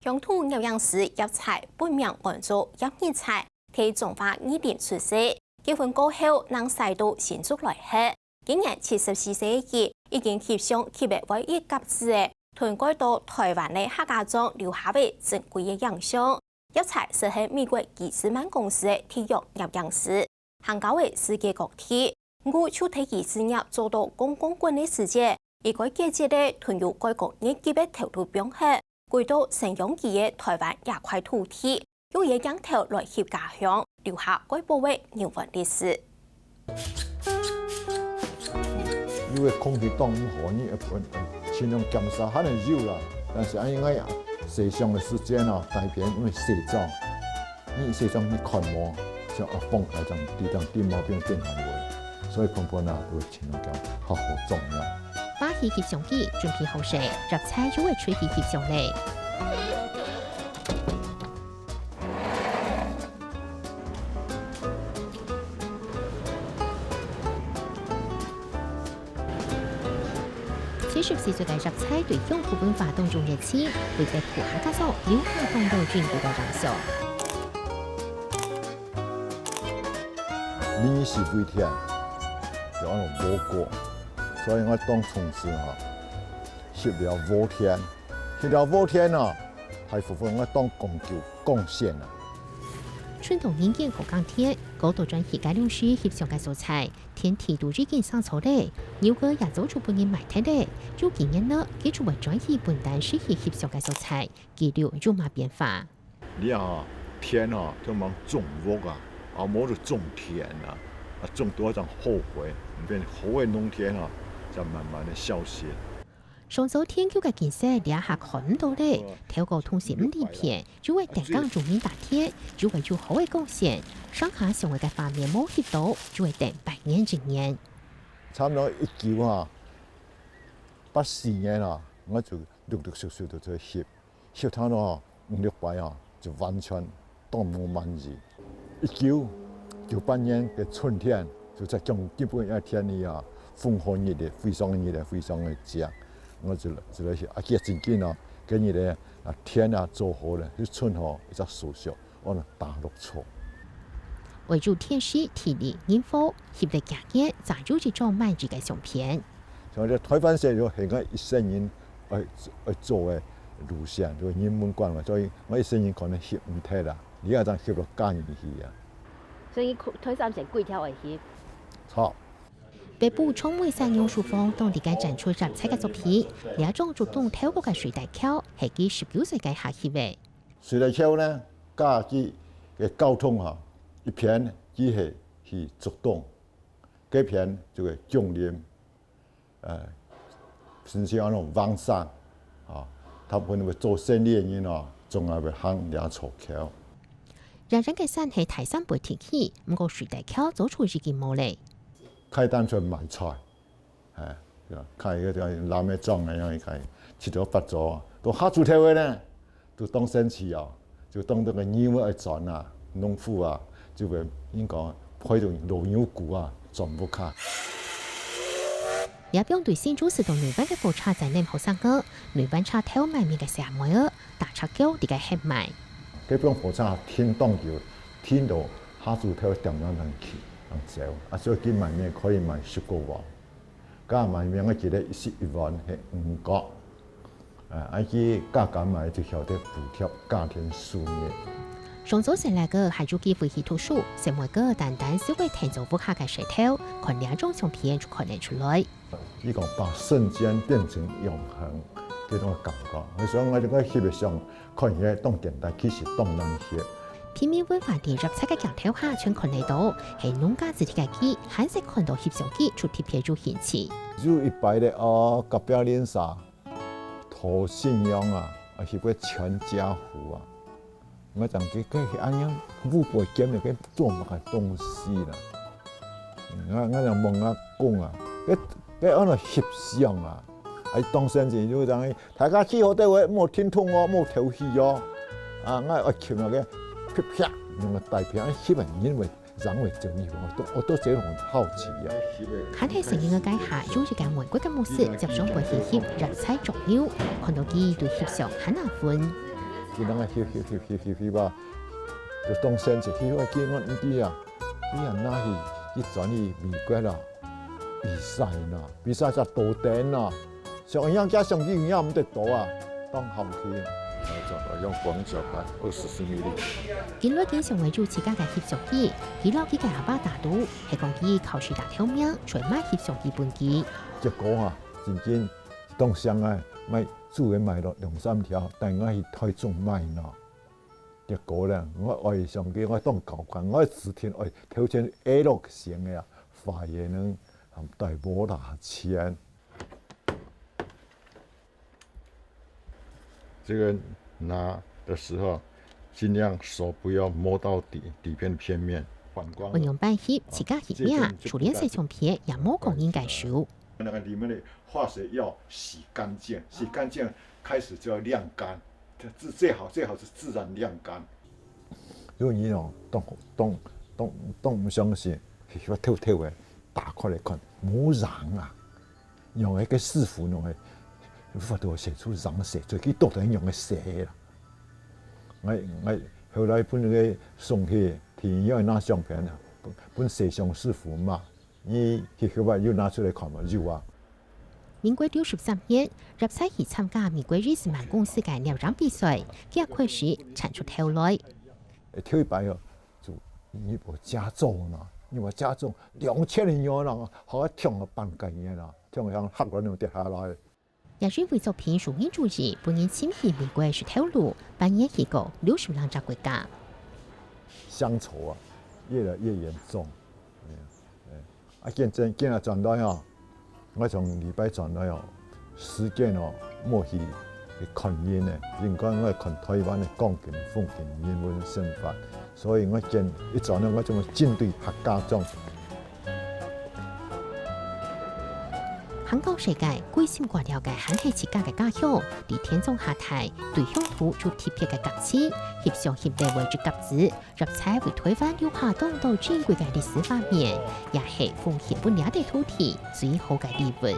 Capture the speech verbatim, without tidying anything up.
鄉土攝影師葉彩本名安做葉日彩，在彰化二林出世。結婚過後，正徙到新竹來歇。今年七十四歲个佢，已經翕相翕了會一甲子了，賰蓋多臺灣个客家庄留下个珍貴个影像。葉彩識係美國基斯曼公司个特約攝影師，行到个世界各地。毋過就在佢事業做到槓槓滾个時節，一個結節仔賰有蓋高月給个頭路放忒，歸到新疆佢个臺灣這塊土地，用一個鏡頭來翕家鄉，留下蓋寶个人文歷史。 因為空氣當毋好，你愛分，盡量減少，還能有啦。但是恁樣个洗相个時間哦，大片因為洗妝，你洗妝你看無，像阿鳳來講，地當地毛病變很多，所以朋友啊，都會盡量講好好種啊。拿起翕相機，準備好勢，葉彩又會出去翕相咧。 七十四歲个葉彩對鄉土文化當中熱情，為在土下家所留下當多珍貴个印象。你是為天，有那種無過，所以我當從事哈，翕了無天，翕了無天啊，大部分我當講究貢獻啊。春冬人間好耕田，高度轉去該兩時翕相个素材， 天地都已經生草咧，牛哥也早就分人賣忒咧。有幾年呢，佢就會轉去本旦時去翕相个素材，記錄有麼變化。你啊，田啊，就忙種屋啊，啊，無就種田啊，啊，種多正後悔，變好个農田啊，才慢慢的消失。 上早田坵个景色這下看毋到咧，透過通訊五里片，就會等講農民打田，就會有好个貢獻。上下相會个畫面無翕到，就會等百年一年。差不多一九啊，八四年啊，我就陸陸續續就去翕，翕到咯五六擺啊，就完全 當無滿意。一九九八年个春天，就在將基本个天氣啊，風和日麗，非常个熱烈，非常个熱。我就就來去啊，結真緊哦，今日个啊田啊做好了，去春吼一隻手續，我呢打落草。為有天時、地利、人和，翕了幾年，正有一張滿意个相片。 像這臺灣史就係𠊎一生人愛愛做个路線，就人文關懷，所以𠊎一生人可能翕毋忒啦，你也正翕到家人去啊。所以你看，台三線幾條愛翕？好。北埔長尾山榕樹峰當地个展出葉彩个作品，這張竹東頭屋个水泥橋，係佢十九歲該下翕个。水泥橋呢，加佢个交通哈，一片佢係去竹東，該片就係芎林。 呃，甚至安到橫山，啊，大部分會做生理个人哦，總係會行這座橋。這樣个山係大山背天氣，毋過水泥橋早就已經無咧。開單純賣菜，哎，對吧？開一個叫藍莓莊个樣，開七早八早，到下晝頭个呢， 就當生趣哦，就當到个牛仔愛轉啊，農夫啊，就會應該配種老牛牯啊，轉屋下。這幫對新竹市到內灣个火車站个後生哥，內灣車頭賣麵个細阿妹仔，打赤腳在該歇賣。該幫火車停當久，停到下晝頭點鐘正去，正走。啊，所以佢賣麵可以賣十個碗。 加賣麵个一個一十一碗係五角。啊，啊，佢加加埋就曉得補貼家庭收入。上早細倈仔還有機會去讀書，細妹仔單單就會跈在屋下个事頭，看這張相片就看得出來。你講把瞬間變成永恆，這種感覺。所以𠊎這個翕个相 看起來當簡單，其實當難翕。平民文化在葉彩个鏡頭下全看得到，係農家子弟个佢，還係看到翕相機就特別有興趣。有一擺咧，哦，隔壁鄰舍討新娘啊，啊，翕个全家福啊。𠊎講，該該恁樣烏白兼个，該做麼个東西啦？𠊎𠊎就問𠊎公啊，該該安到翕相啊？啊，當先生就講， 大家企好在位，莫停動哦，莫敨氣哦。啊，𠊎愛翕那個，啪啪，那個大片，翕个人會人會走入去，我都我都覺得很好奇啊。還係細人仔該下，有一間美國个牧師接上背去翕葉彩種牛，看到佢對翕相還那分。佢等个翕翕翕翕翕翕啊，就當生趣，翕啊，見我毋知啊，佢啊拿去，去轉去美國啦，比賽啦，比賽才多等啦，像樣加相機一樣毋得多啊，當好奇。用廣角拍二十四米粒。今來經常會有自家个翕相機，佢摎佢个阿爸打賭，係講佢考試打頭名，就買翕相機分佢。結果啊，真正當想啊，買主要買了兩三條，帶我去台中賣咯。 結果呢，我愛相機，我當高興，我指定愛挑選L型个啊，發現呢，還帶無偌錢。這個拿的時候，盡量手不要摸到底，底片片面，反光了。運用白翕，自家翕命，就連洗相片也無講應該收。那個裡面的化學要洗乾淨，洗乾淨開始就要晾乾。 這最好最好是自然晾乾。如果你哦，當當當當毋相信，去偷偷个打開來看，無瓤啊！用那個師傅弄个，法度寫出瓤色，最緊到底用个色啦。我我後來分那個送去，天要拿相片啊，分分攝像師傅嘛。 你翕翕啊，有拿出來看無？有啊。民國六十三年，葉彩去參加美國瑞士曼公司个攝影比賽，佢開始徛出頭來。頭一擺哦，就你無加重啦，你無加重，兩千人有人，好像搶了半個月啦，搶像黑人跌下來。 也因為作品受人注意，分人尋去美國食頭路，半年去過六十零隻國家。鄉愁啊，越來越嚴重。哎呀，哎，啊，見真見啊轉來哦，我從禮拜轉來哦，時間哦，無去去看人呢，應該我看台灣个光景、風景、人文生活，所以我見一轉來，我就針對客家種。 行到世界，歸心掛了个還係自家个家鄉，在天莊下大，對鄉土有特別个感情，翕相翕到會出甲子，葉彩為台灣留下當多珍貴个歷史畫面，也係奉獻分這塊土地最好个禮物。